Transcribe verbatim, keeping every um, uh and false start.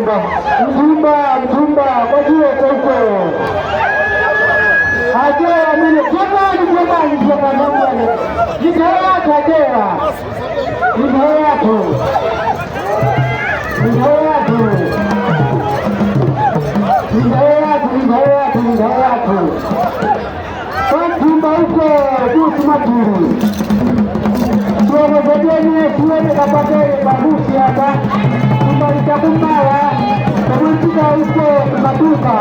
Mtumba, mtumba, kwa jie koko. Aje, amene, jeka, ni jeka, ni jeka, ni jeka. Ni jeka, jeka. Ni jeka tu. Ni jeka tu. Ni jeka tu, ni jeka tu, ni jeka tu. Kwa mtumba uko, tu sima turu. Tuwa mzadeni, tuwa mkapate, babu siapa. Tumba litakumbala, kwa mtumba uko, tukatuka.